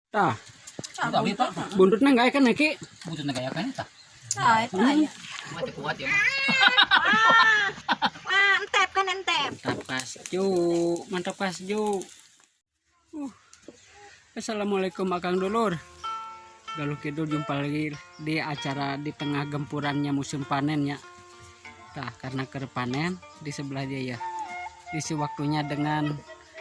Tah. Buntutna enggak kan Ki? Buntutna gaya kan eta. Tah, eta ya. Kuat kuat ya. Wah, entep kan entep. Mantap kasju, mantap kasju. Assalamualaikum Akang Dulur. Galuh Kidul jumpa lagi di acara di tengah gempurannya musim panen ya. Tah, karena keur panen di sebelah dia ya. Diisi waktunya dengan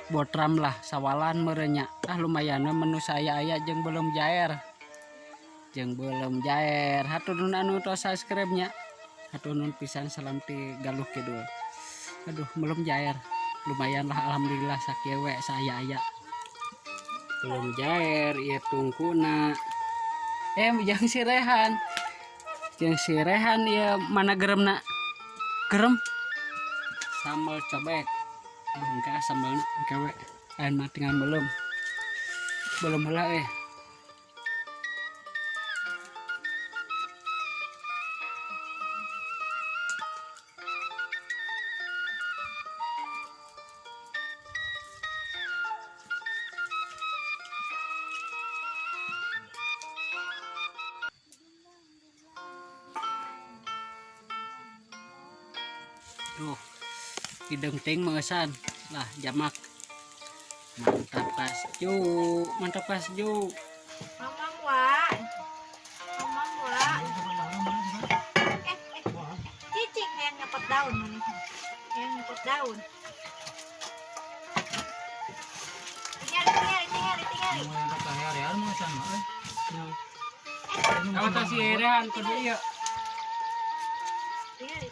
botram lah, sawalan merenya. Ah lumayan menu saya aya jeung belum jair. Jeung belum jair. Hatur nuhun anu tos subscribe nya. Hatur nuhun pisan, salam ti Galuh Kidul. Aduh, belum jair. Lumayan lah alhamdulillah sakieu we saya aya. Belum jair ieu tungkuna. Jeung si Rehan. Jeung si Rehan ieu mana geremna? Gerem. Sambal cobek. Aduh, engke sambalna engke we. Ayeuna mah tinggal belum. Belum heula. Tuh, hidung ting mengesan lah jamak. Mantap kasju, mantap kasju. Mamam wa. Mamam wa. Cicing yang nyopot daun ini. Yang nyopot daun. Tingali, tingali, tingali, tingali. Kalau tas si Rehan kudu ieu. Tingali.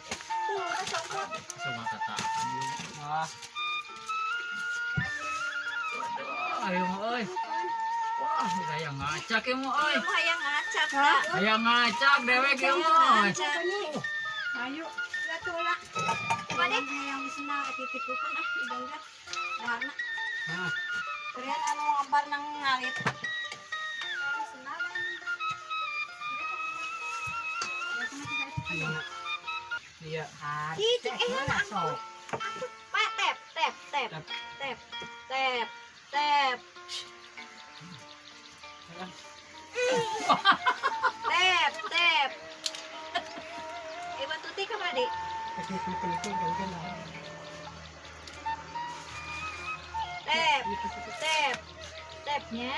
Sama kata. Wah, Ayo euy. Wah, hayang ngacak ya mau euy. Kamu hayang ngacak lah. Hayang ngacak dewek ya mau. Ayo, tulak. Coba deh. Yang senang titip pun ah, udah udah. Warna. Nah, Kalian anu ngampar nang ngalit. Iya. Cicing angkut. Angkut. Pak, tep, tep, tep, tep, tep, tep. Tep, tep. Ibu Tuti ke mana, Dik? Tep, tep, tepnya,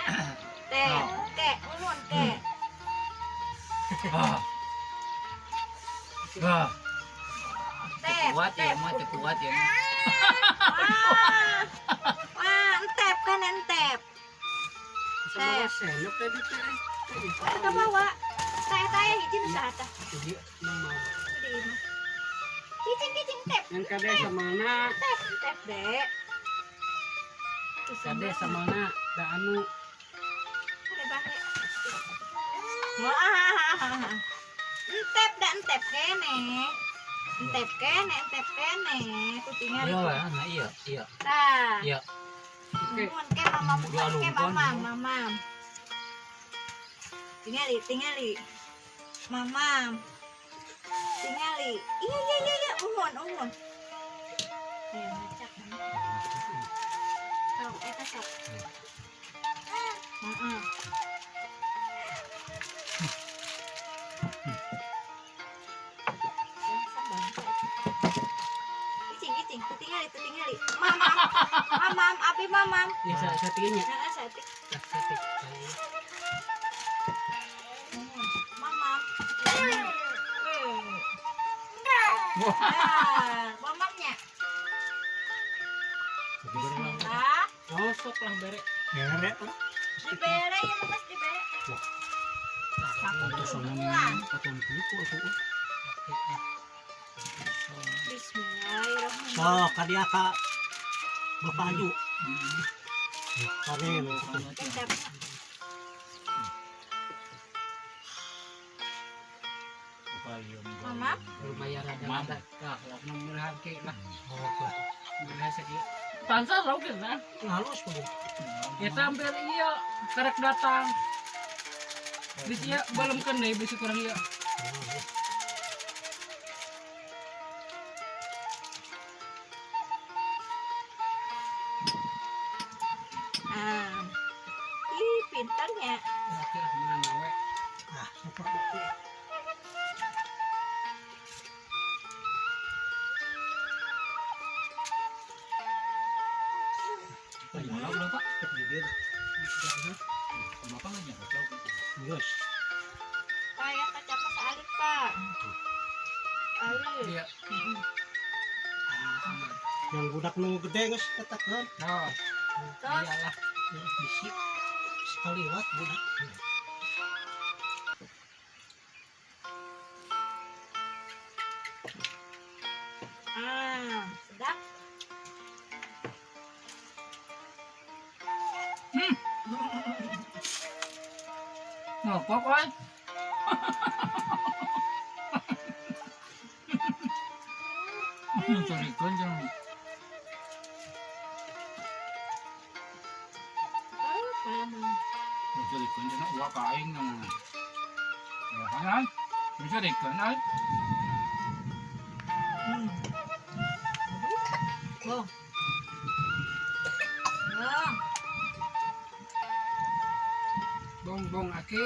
tep, kek, ulun kek. Ah. Ah. Tep, Kuat ya, tep. mah kuat ya. Wah, wah, entep kan entep. Sama sendok tadi teh. Kita bawa. Saya saya hiji nu saha tah? Iya, mau. Di imah. Cicing cicing tep. Yang kade samalna, Tep, tep, Dek. kade samalna da anu Ada bahe. Wah. Entep da entep kene. Entep kene, entep kene. Ku tingali. Iya, nah iya, iya. Tah. Iya. Oke. Nuhun ke mamam, ke mamam, mamam. Tingali, tingali. Mamam. Tingali. Iya, iya, iya, iya, uhun, uhun. Ayo ngacak. Sok, eta sok. Heeh. Cicing, cicing, tingali, tingali. Mamam, mamam, api mamam. Ya satinya. Heeh, sati. Sati. Mamam. Nah, mamamnya. Bismillah. Oh, sok lah bere. Bere. Dibere ya mas dibere. Untuk sono atau buku atau Bismillahirrahmanirrahim. Sok kadia ka Bapak Aju. Panen. Entep. Mama. Lumayan rada-rada. Tah, lah murah ke lah. Sok lah. Murah sakieu. Pansa lauk kan? Halus kudu. Ya hampir iya karek datang. Bisi ya belum kena bisi kurang iya. Ih, pintar Dicecukannya. Oke, mana we? Ah, siapa? Kumaha ulah, Pak? Bibir. Bapak nggak nyampe. Yes. Pak ya kecapnya sealit Pak. Alit. Iya. Yang budak nu gede geus eta kan. Oh, Terus iyalah. Bisi sekali lewat budak. ah, sedap. Ngopok, oi. Mencurigakan jangan. Mencurigakan jangan uang kain nang. Ya kan? Mencurigakan ay. Oh. Wah, Bong bong aki.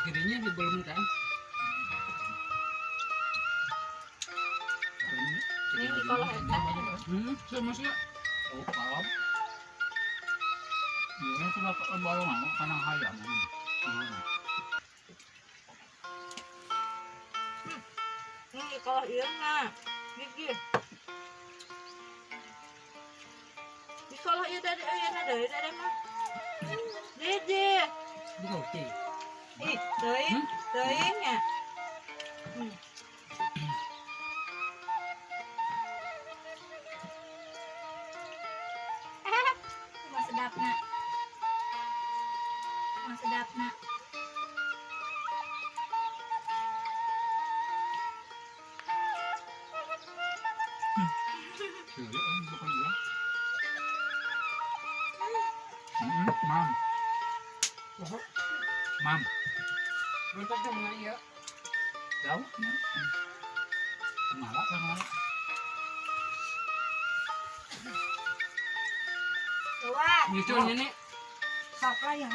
Gedenya di belum kan? Ini di kolong eta. Sama sih. Oh, paham. Iya, itu bapak balongan karena hayam. Ini kalau iya mah gigi. Di kalau iya dari iya dari dari mah. Dede. Bukan sih. Ih, teuing, teuing ya. Mah sedapna. Mah sedapna. Mam. Mam. Bentar dong iya. Jauh. Malah kan malah. Lewat. Gitu ini. Sok lah ya.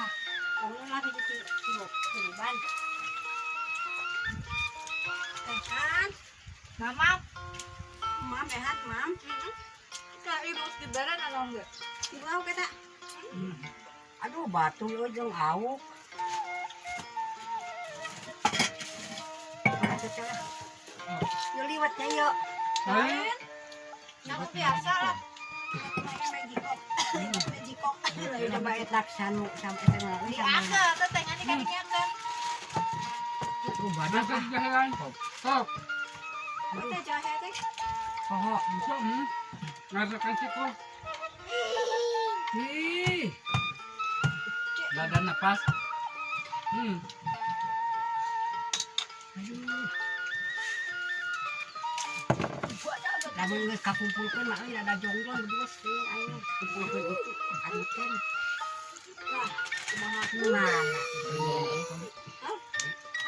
Kalau lagi di ban. Ehan. Mama. Mam, ehat, mam. Kak ibu dibaran atau enggak? Ibu aku kata. Aduh, batu lo jeung auk. Yuk liwatnya yuk. Lain. Nah, biasa lah. Mejikok. Mejikok. Udah baik laksanu sampai tengah. Diake, teteh ngani kan diake. Oh, badan kan jalan. Sok. Teh jahe teh. Oh, bisa. Ngasakan sih kok. Ih. Badan napas. Aduh. Lamun geus kakumpulkeun mah euy rada jongjon berdua sih aing kumpulkeun itu arikeun. Wah, kumaha mana?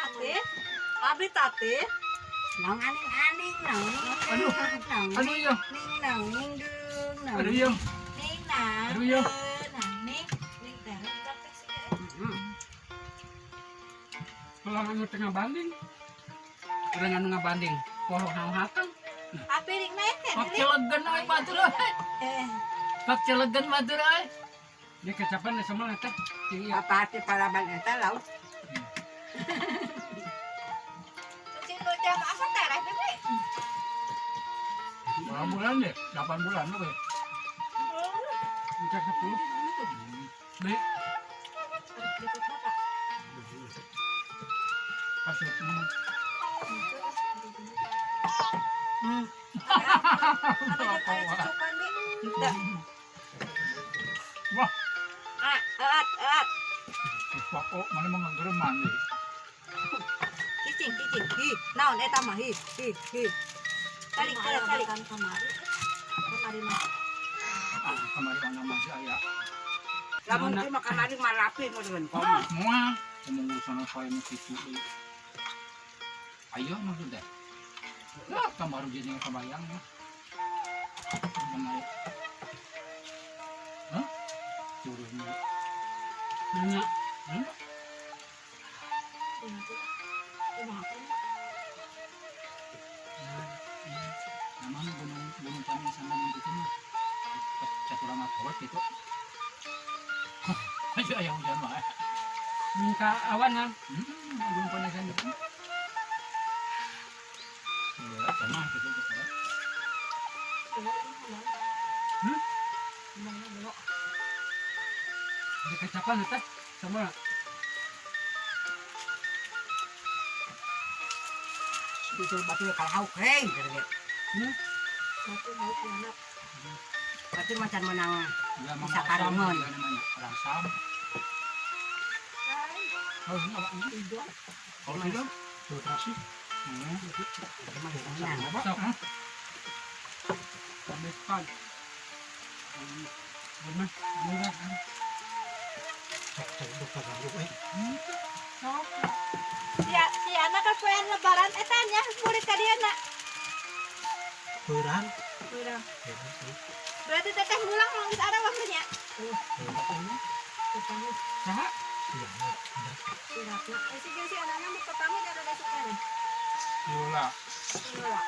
Ate. Abi tate. Nang aning-aning nang. Aduh. Nang. Aduh iya. Ning nang ning deung nang. Aduh iya. Ning nang. Aduh, iya. Nang ning ning teh teh sih. Kalau anu tengah banding. Orang anu ngabanding. Poho hang-hatang. Abi ring naik teh. Pakcelegan ay batur ay. Eh, Pakcelegan batur ay. Ini kecapan sama teh. Tinggi. Apa hati paraban eta laut? cuci lu jam asa tereh bebe. Berapa bulan deh? 8 bulan lo ya. Entar 10. Baik. Pas itu. Ada kayak cucukan bi. Enggak. Wah, Ah, at at. oh, mana mau ngegereman deh. Cicing, cicing. Hi, naon eta mah hi, hi, hi. Tarik, tarik, tarik. Kamari. Kamari mah. Ah, kemarin orang masih ayah. Lamun teu mah kamari mah rapi mun koma. Semua, ngomong sana saya mau situ. Ayo maksudnya. Lah, kan baru jadi kebayang ya. Kemarin. Turunnya. Nanya. Kumaha kan? Namanya gunung gunung kami sama gitu mah. Caturang apa gitu. Ayo ayah hujan mah. Minta awan ha. Gunung panasan gitu. Ya, sama gitu gitu. Hmm? Ada kecapan teh sama. Itu batu kalau kering gitu. Batu hauk anak. Batu macan menang. Ya, Bisa karungan. Namanya rangsam. Oh, ini apa ini? Kalau itu? Tuh terasi. Menang. Sok. Sampai Benar, murah kan. Cek cek buka ganggu eh. Sok. Si anak kan poean lebaran eta nya murid ka dieu na. Kurang. Kurang. Berarti teteh mulang mau geus arah waktunya. Saha? Iya, ada. Nah, si jeung si anakna mau pamit ada besok kan. Yola. Yola.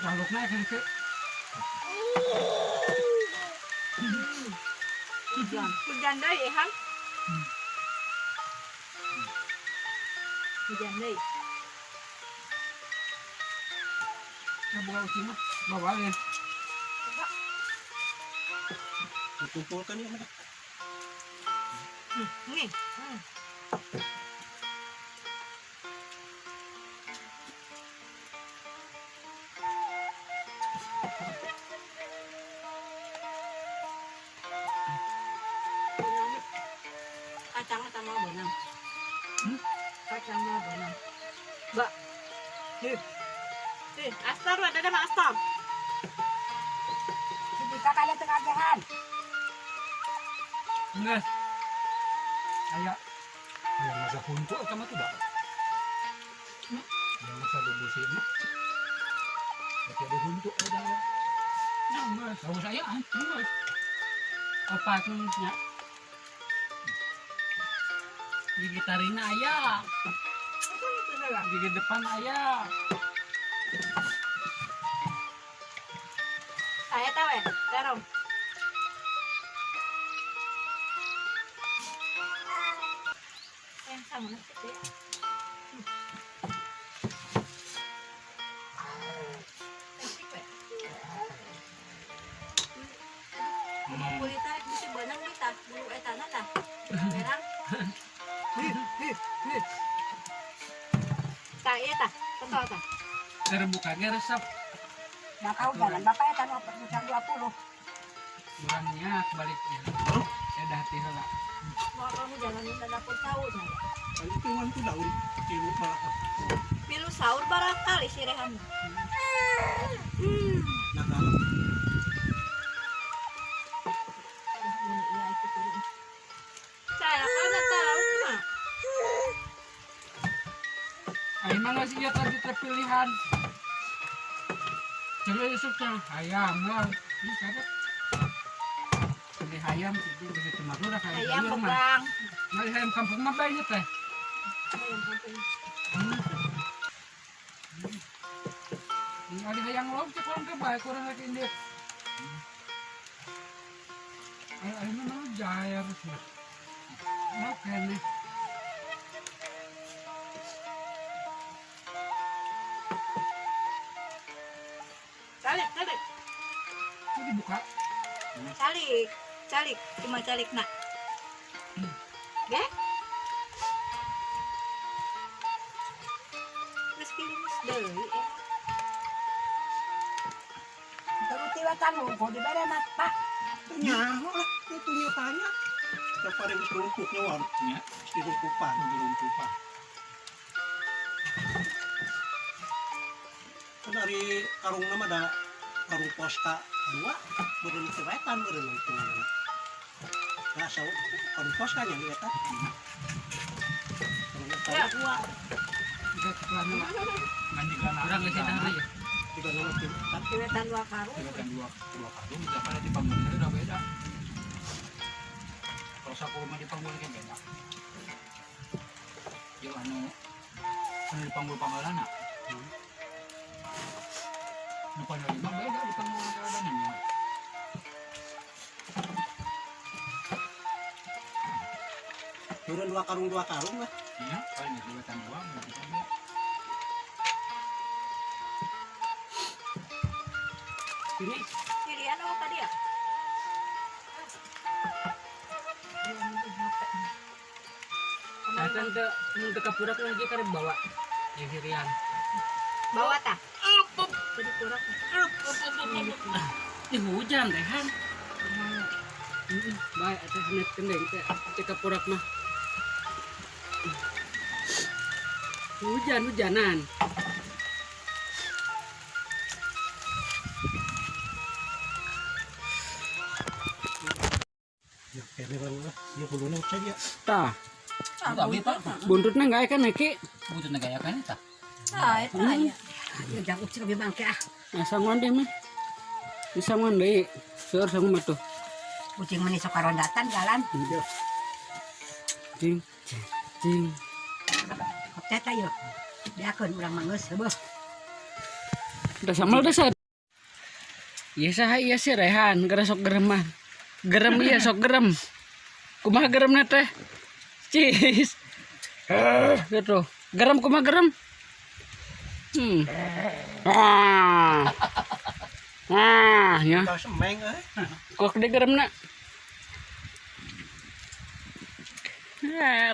Jalukna kan ke. Hujan. Hujan deui eh, Hang. Hujan deui. Ya buka ucing mah bawa ya. Dikumpulkan ya mereka. Nih. Kacang sama benang. Kacang mah benang. Mbak. Hih. Hih, astar ada mah astar. Kita kalian tengah-tengahan. Enggak. Ayo. Yang masa huntu atau mah tidak? Yang masa bubusi mah. Tapi ada huntu ada. Enggak. Tahu saya ah. Enggak. Opat nya. Gigi tarina aya. Gigi depan aya. Saya tahu ya, terong. Yang sama nasi ya. Kulita bisa benang kita, bulu etana tah. Merang. Tah iya tah, betul tah. Terbuka ge resep. Nah kau jalan bapak ya tanah perpusang 20. Orangnya baliknya. Ya dah hati heula. Mau kamu jalan minta dapur tahu saya. Itu wan tuh daun tilu malah. Pilu sahur barakal isi rehan. Nah kalau Saya kan nggak tahu mah. Ayo mana sih ya tadi terpilihan. Coba Yusuf ayam lah. Ini siapa? Beli ayam itu bisa cuma udah kayak Ayam sayur mah. pegang. Nah, ayam kampung mah banyak teh. Ayam kampung. Ini ada ayam lauk cek orang kebaik kurang lagi ini. Ayam ayamnya mana jaya terus. Oke nih. Calik, calik. Itu dibuka. Calik, calik, cuma calik nak. Ge? Terus kilimis deui eh. Terus tiwatan lu, kau diberi mat pak. itu nyaho lah, itu nyatanya. Yang pada geus rumputnya wan. Ya. Geus dirumpupan. Dirumpupan. Kan dari karung nama ada karung poska dua beureum tiwetan beureum hitunganna. Nah, sau karung poska nya di eta. Karung poska dua. Kurang geus eta ya. Tiga nama tiwetan. Tiwetan dua karung. Tiwetan dua dua karung, tapi di panggulnya udah beda. Kalau saku mah di panggul kan beda. Yo anu anu di panggul panggalana. Nu panggul mah beda di panggul panggalana. Turun dua karung lah. Iya, paling tiwetan dua, berarti kan ya. Ini Pilihan apa tadi ya? datang ke mun teu kapurak lagi karek bawa. Yang hirian. Bawa tah. Tadi kurang. Ih hujan teh han. Heeh, bae teh net kendeng teh teu kapurak mah. Hujan hujanan. Ya kene bang lah. Dia huluna cek ya. Tah, Udah, beli, Pak. buntutna enggak kan Ki? Butuh negara kan eta. Ah, eta aya. Ya jang ucil lebih bangke ah. Nah, sanguan deh mah. Di sanguan deui. Seueur sangu mah tuh. Kucing meni sok karondatan jalan. Cing, cing, cing. Kok teh tah yeuh. Diakeun urang mah geus heueuh. Udah sama udah sad. Iya saha iya sih Rehan, gara sok gereman. Gerem iya sok gerem. Kumaha geremna teh? Cis. Gitu. Gerem kumaha gerem? Hmm. Ah. Ah, ya. Kau semeng eh. Kok gede geremna? Eh,